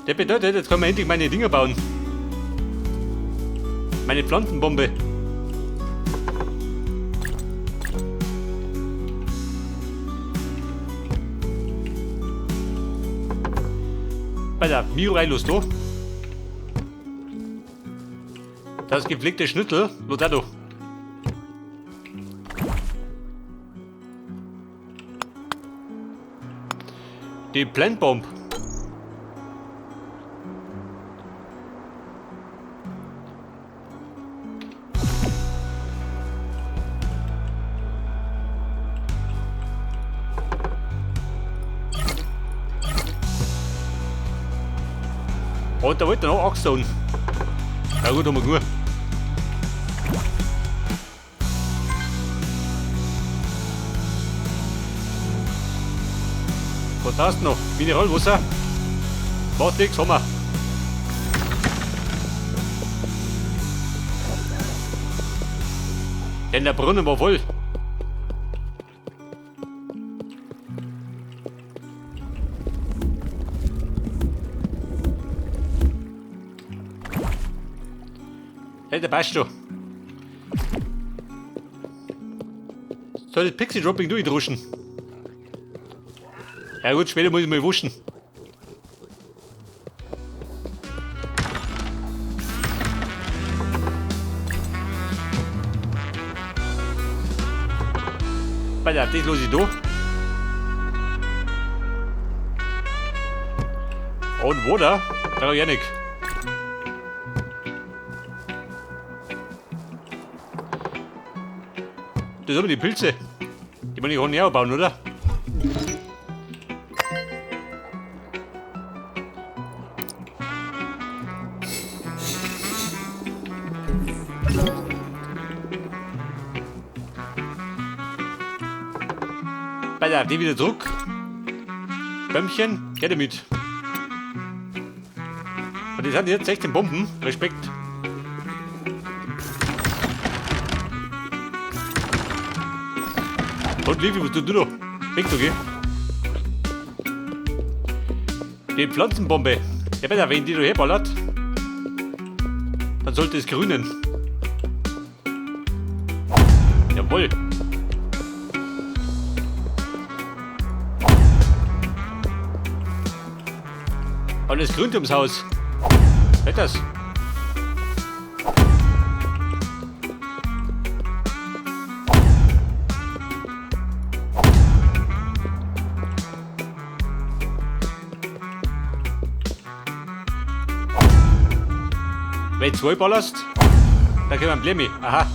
Der bedeutet, jetzt können wir endlich meine Dinger bauen. Meine Pflanzenbombe. Pass auf, Miro los da. Das gepflegte Schnittel, los da. Die Plantbomb. Und da wollte er noch Achsen. Ja gut, haben wir genug. Was hast du noch? Mineralwasser? Macht nichts, haben wir. Denn der Brunnen war voll. Hey, der passt schon. Soll das Pixie Dropping durchdruschen? Ja gut, später muss ich mal wuschen. Pass auf, das los ich da. Und wo da? Da ich auch nicht. Das sind die Pilze. Die muss ich auch näher bauen, oder? Pass auf, die wieder zurück. Bömmchen, geh damit. Und die sind jetzt 16 Bomben. Respekt. Und Livi, was tust du da? Weg da, geh. Die Pflanzenbombe. Ja, besser, wenn die da herballert, dann sollte es grünen. Jawohl. Und es grünt ums Haus. Hört das? Wenn du zwei ballerst, dann kriegen wir ein Blemmi. Aha.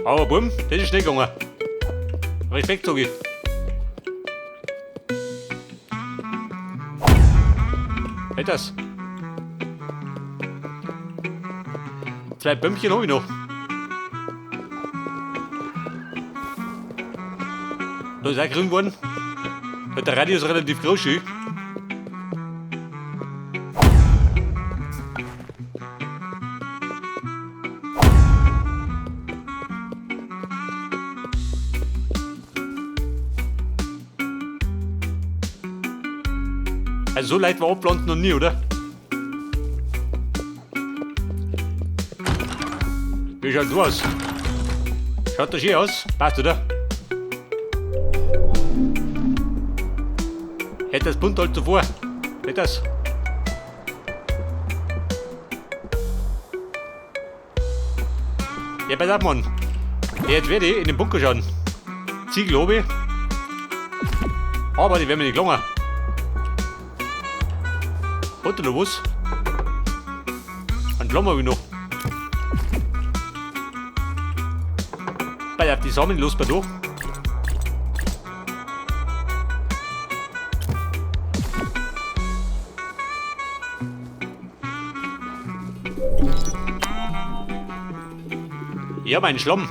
Aber bumm, das ist schnell gegangen. Respekt, sag ich. Hätt das. Zwei Bömmchen hab ich noch. Da ist auch grün geworden. Der Radius ist relativ groß. Schön. Also so leicht war abpflanzen noch nie, oder? Wie schaut du aus? Schaut das schön aus? Passt, oder? Hätte das bunt halt zuvor. Hätte das. Ja, pass auf, Mann. Jetzt werde ich in den Bunker schauen. Ziegel habe ich. Aber die werden mir nicht gelungen. Hat er noch was? Einen Klammer habe ich noch. Pass auf, die Samen los bei da. Ja, mein Schlamm.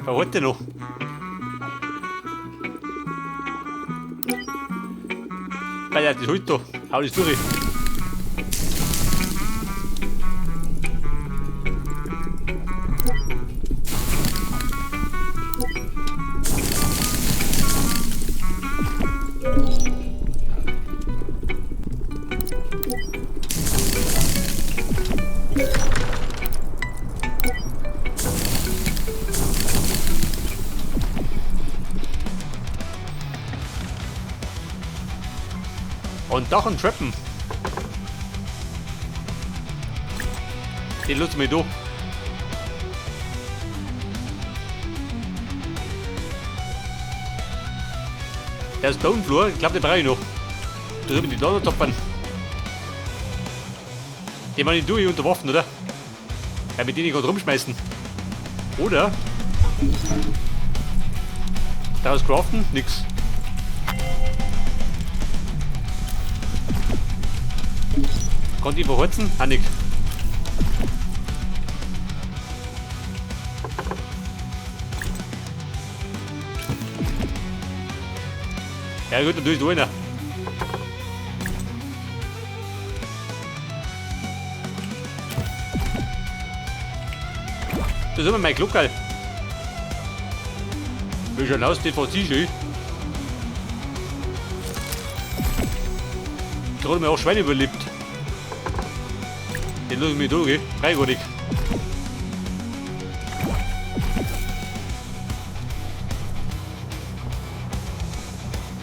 Verhalte noch. Bei der, das holt da. Hau das durch. Und Dach und Treppen. Den lassen wir da. Der ist Stonefloor, ich glaube, den brauche ich noch. Drüben die Donnertoppern. Den meine ich durch unter Waffen, oder? Ja, mit denen ich gerade rumschmeißen. Oder? Daraus craften? Nix. Konnte ich verholzen? Ah, nix. Ja gut, dann tue ich da rein. Das ist immer mein Gluckerl. Wie schon aus, die verzieh schön. Gerade mal auch Schweine überlebt. Den lass ich mich durch, freiwillig.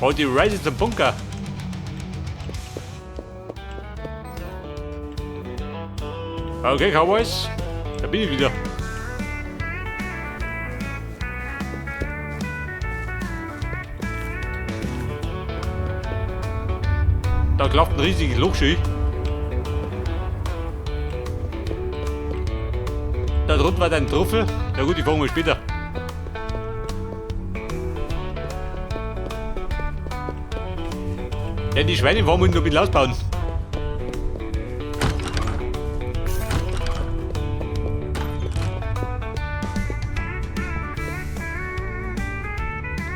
Oh, die Reise zum Bunker. Okay, Cowboys. Da bin ich wieder. Da klappt ein riesiges Loch schön. Da drunten war dein Truffel. Ja gut, die fahren wir später. Ja, die Schweine wollen wir noch ein bisschen ausbauen.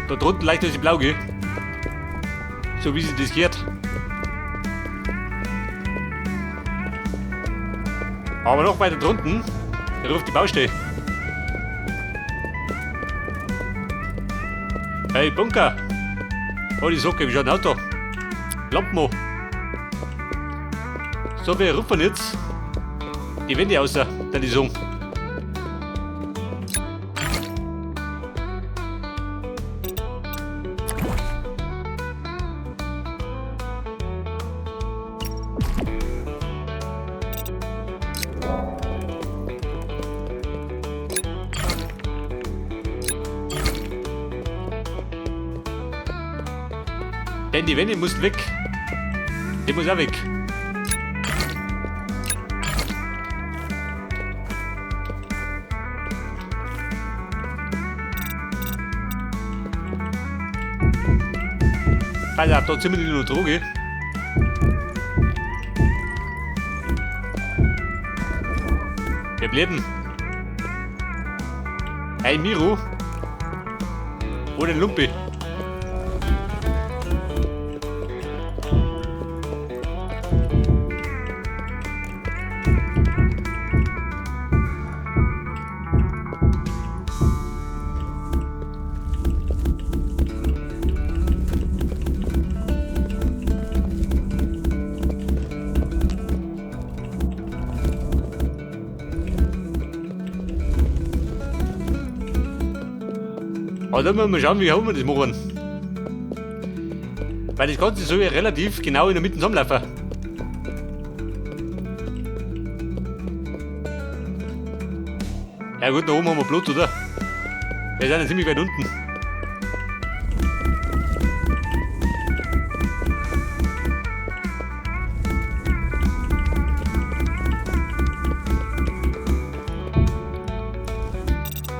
Da drunten leicht ist die Blau, gell? So wie sie das gehört. Aber noch weiter drunten, da ruft die Baustelle. Hey Bunker! Oh, die Socke, wie schaut ein Auto? Lampen an. So, wir rufen jetzt die Wände aus, dann die Song. Denn die Wände muss weg. Die muss auch weg. Pass auf, da ziehen wir die noch Droge. Wir bleiben. Hey Miro. Oder Lumpi. Aber dann müssen wir schauen, wie wir das machen. Weil das Ganze soll ja relativ genau in der Mitte zusammenlaufen. Ja gut, da oben haben wir Blut, oder? Wir sind ja ziemlich weit unten.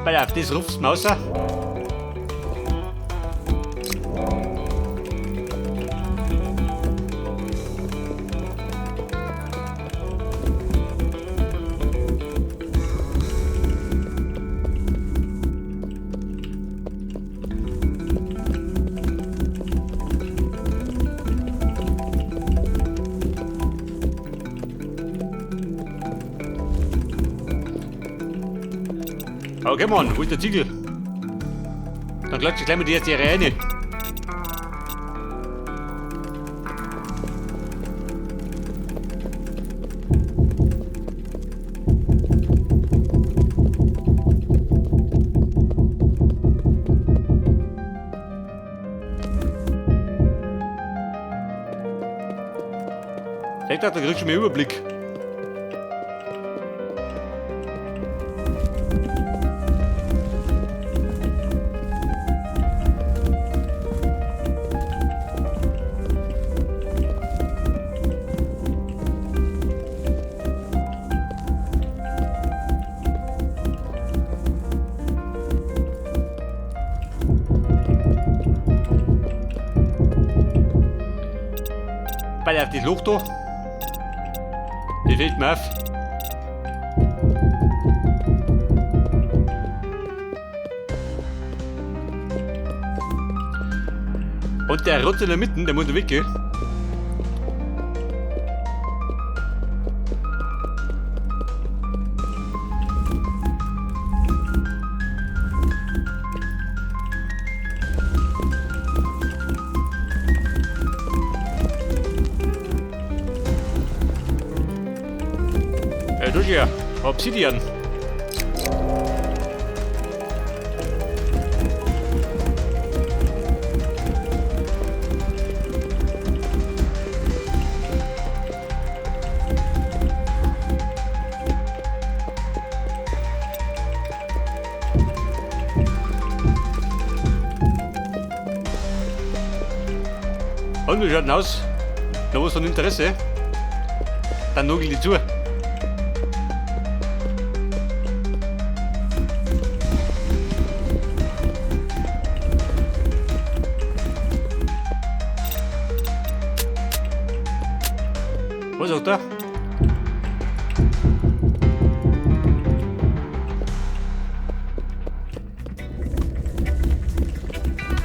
Pass auf, das rufst du raus. Okay, Mann, wo ist der Ziegel? Dann klatsche ich gleich mit die erste Reihe rein. Ich dachte, da kriegst du mehr Überblick. Bei auf das Loch da. Die fällt mir auf. Und der Rotze in der Mitte, der muss da weggehen. Ja, du hier, Obsidian. Und wie schaut denn aus? Noch was von Interesse? Dann nagel die zu. Was sagt er?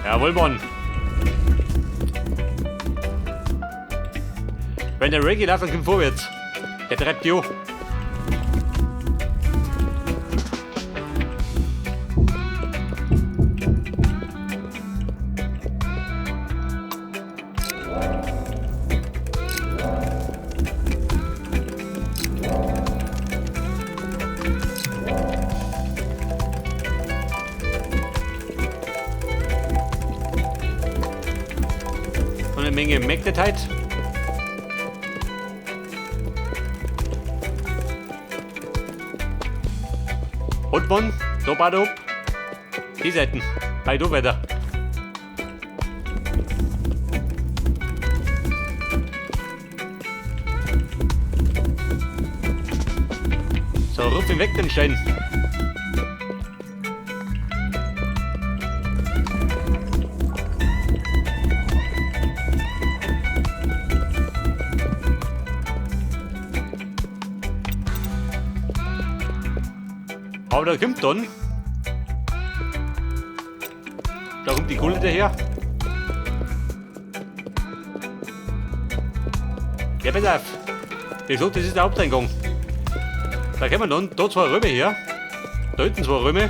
Jawohl, Mann. Wenn der Reggae läuft, dann kommt vorwärts. Der treibt die an. Und eine Menge Magnetite. Und Mann, da baut er ab. Die Seiten. Bei da weiter. So, ruf ihn weg, den Stein. Aber da kommt dann. Da kommt die Kohle daher. Ja, pass auf. Wie gesagt, das ist der Haupteingang. Da kommen dann da zwei Räume her. Da hinten zwei Räume.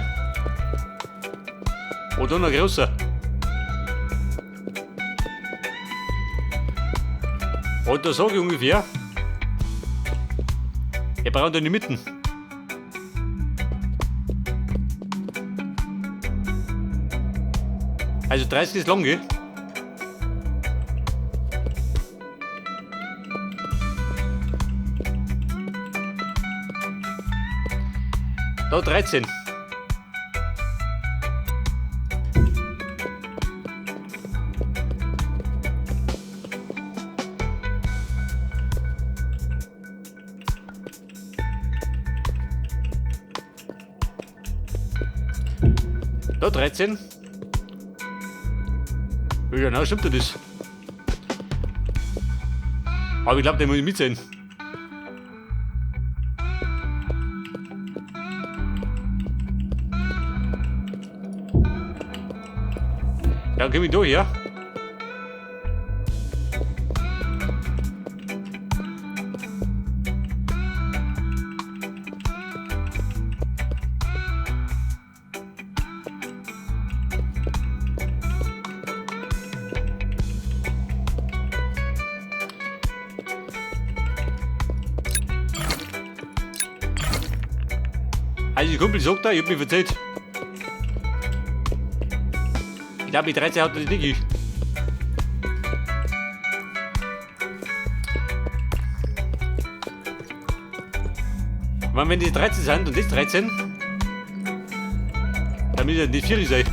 Und dann noch ein großer. Und da sag ich ungefähr, wir brauchen da in die Mitte. Also 30 ist lang, gell? Da 13. Da 13. Ja, genau, stimmt das. Aber ich glaube, der muss mit sein. Ja, komm ich da her. Also der Kumpel sagt da, ich hab mich verzählt. Ich glaube, die 13 hat das nicht. Ich meine, wenn die 13 sind und das 13, dann müssen die 4 sein.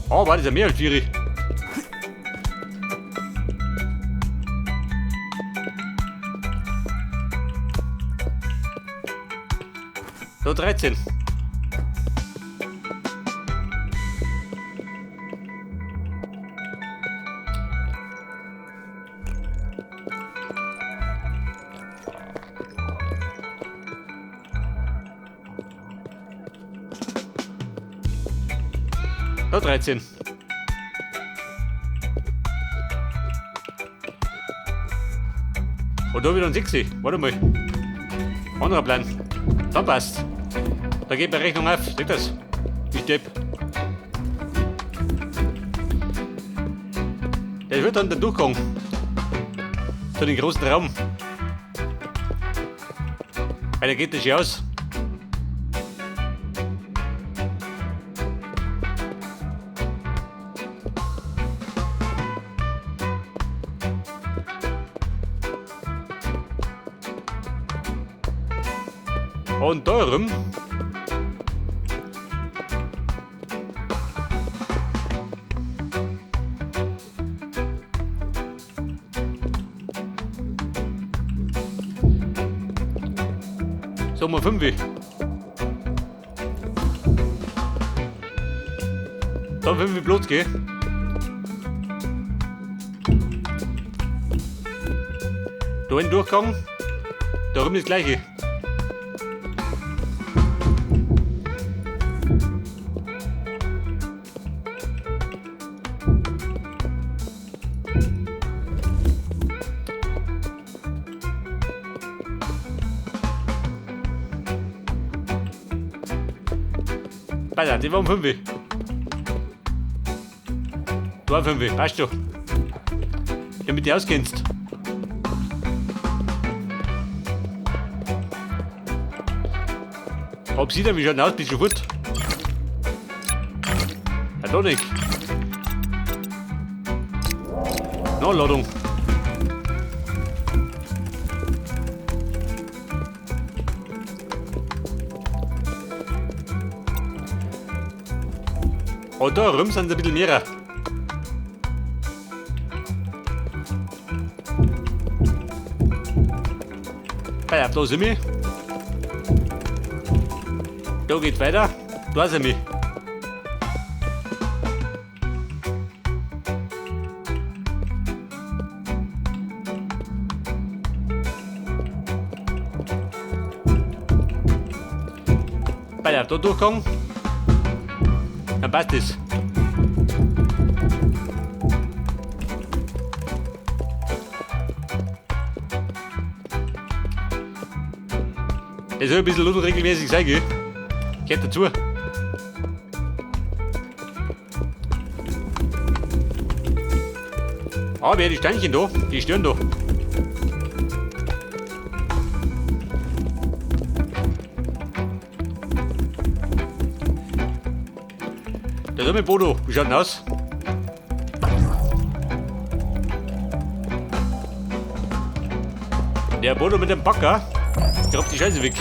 Oh, war das ja mehr als 4. So, 13. Da 13. Und da wieder ein 6. Warte mal. Anderer Plan. Dann passt. Da geht die Rechnung auf. Seht das? Ich depp. Der wird dann der Durchgang. Zu den großen Raum. Weil der geht das schon aus. Und da rum. So, mal 5. Dann 5 Platz, gell? Da ein Durchgang, da rum das gleiche. Pass auf, die waren 5. Da 5, passt schon. Damit du auskennst. Ob sie dann wie schaut aus, bist du fort? Ja, doch nicht. No, Ladung. Oh, da rum sind ein bisschen mehr. Ja, da sind wir. Da geht's weiter. Da sind wir. Ja, da Durchgang. Dann passt es. Das soll ein bisschen unregelmäßig sein, gell? Gehört dazu. Aber die Steinchen da, die stören da. Da ist mit Bodo. Wie schaut denn aus? Der Bodo mit dem Bagger grabt die Scheiße weg.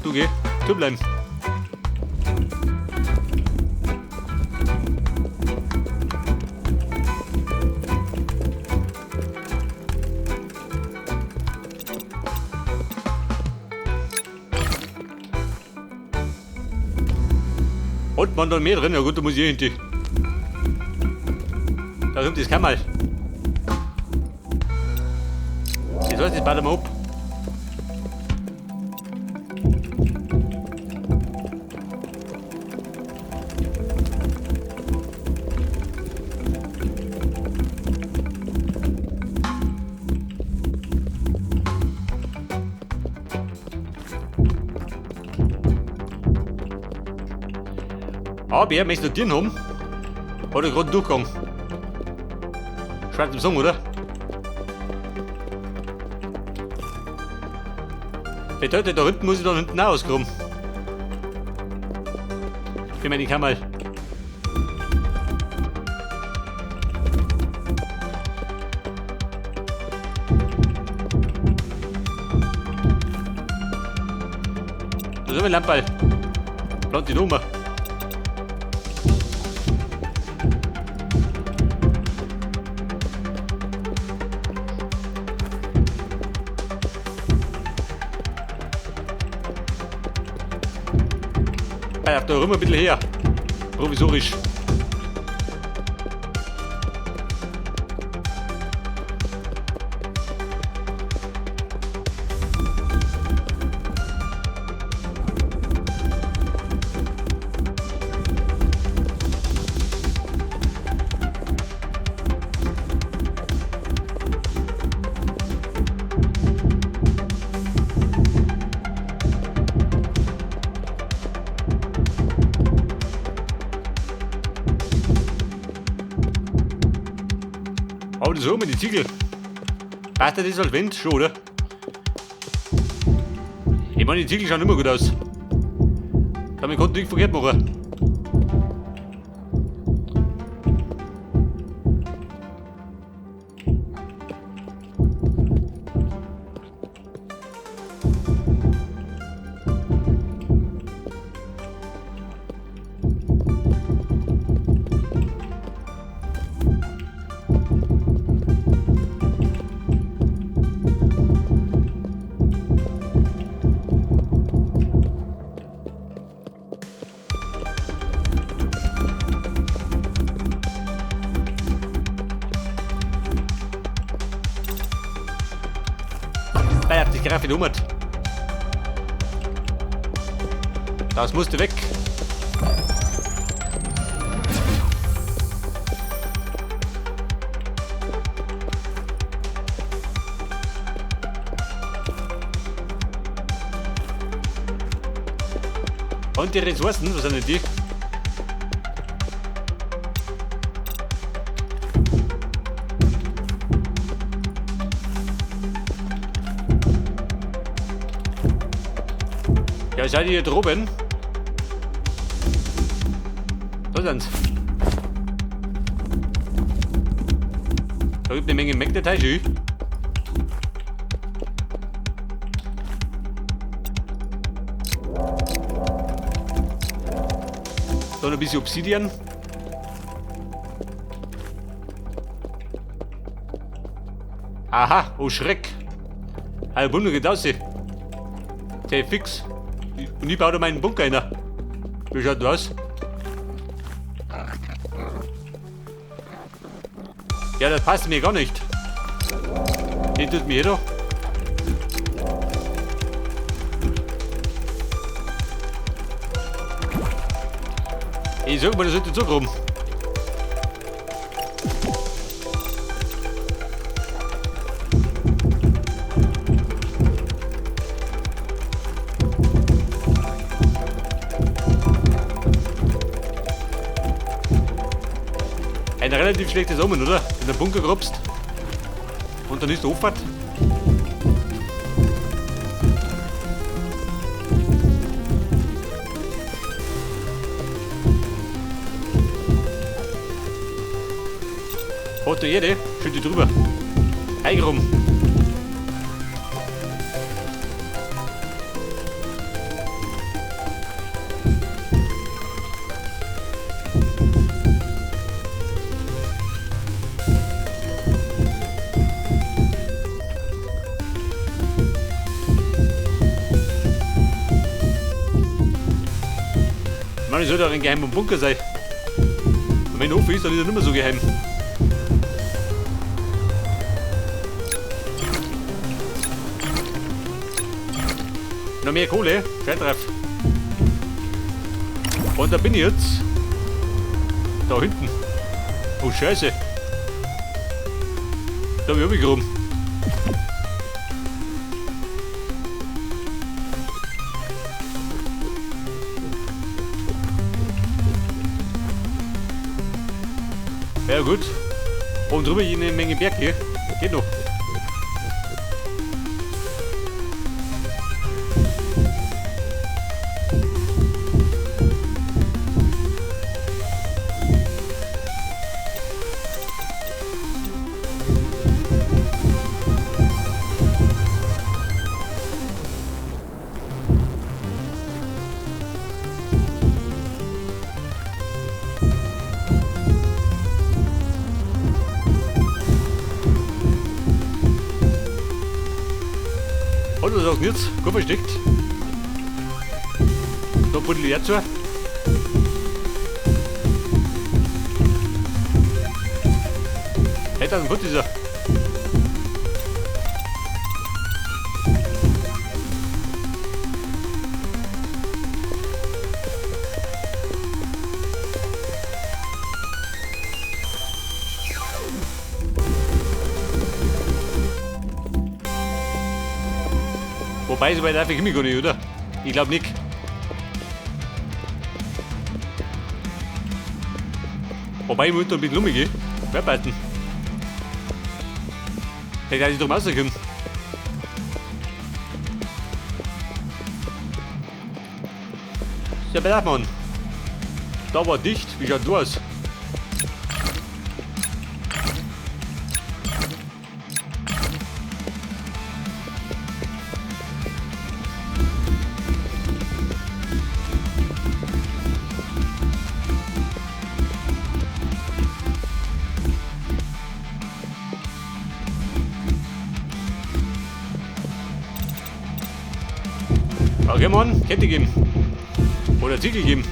Du geh, du bleiben. Und man da mehr drin? Ja gut, da muss ich hin. Da kommt das Kammerl. Das heißt, das bauen wir ab. Aber er möchte notieren haben, Hat er gerade Durchgang. Schwer zum Sagen, oder? Bedeutet, da hinten muss ich dann hinten auch ausgraben. Für meine Kammer. Da ist ein Lamperl. Plant die Nummer. Ah, da rum ein bisschen her. Provisorisch. Aber das oben, die Ziegel. Passt das als Wind schon, oder? Ich meine, die Ziegel schauen immer gut aus. Damit konnte ich nichts verkehrt machen. Das musste weg. Und die Ressourcen, was sind denn die? Ja, seid ihr hier drüben? Da sind's. Da gibt eine Menge Magnetite, schön. Da noch ein bisschen Obsidian. Aha, oh Schreck. Ein Wunder geht aus. Der fix. Und ich baue da meinen Bunker rein. Wie schaut das aus? Ja, das passt mir gar nicht. Den tut mir jeder. Ich sag mal, das sollte zukommen. Ein relativ schlechtes Omen, oder? Wenn der Bunker grobst und dann ist der Auffahrt. Hat der Erde, schütte drüber. Eingerum. Man, ich sollte auch ein geheimer Bunker sein. Und wenn er offen ist, dann ist er nicht mehr so geheim. Noch mehr Kohle, schön drauf. Und da bin ich jetzt. Da hinten. Oh Scheiße. Da hab ich runtergegraben. Ja gut. Oben drüber jede Menge Berg hier. Geht noch. Und was auch jetzt? Gut versteckt. Da buddel ich zu. Hey, da ist ein Putz, dieser. Wobei, so weit einfach komme ich gar nicht, oder? Ich glaube nicht. Wobei, ich muss da ein bisschen rumgehen. Wearbeiten. Vielleicht dass ich drum rauskomme. Ja, pass auf, Mann. Da war dicht. Wie schaut du aus? Okay, Mann, Kette geben. Oder Ziegel geben.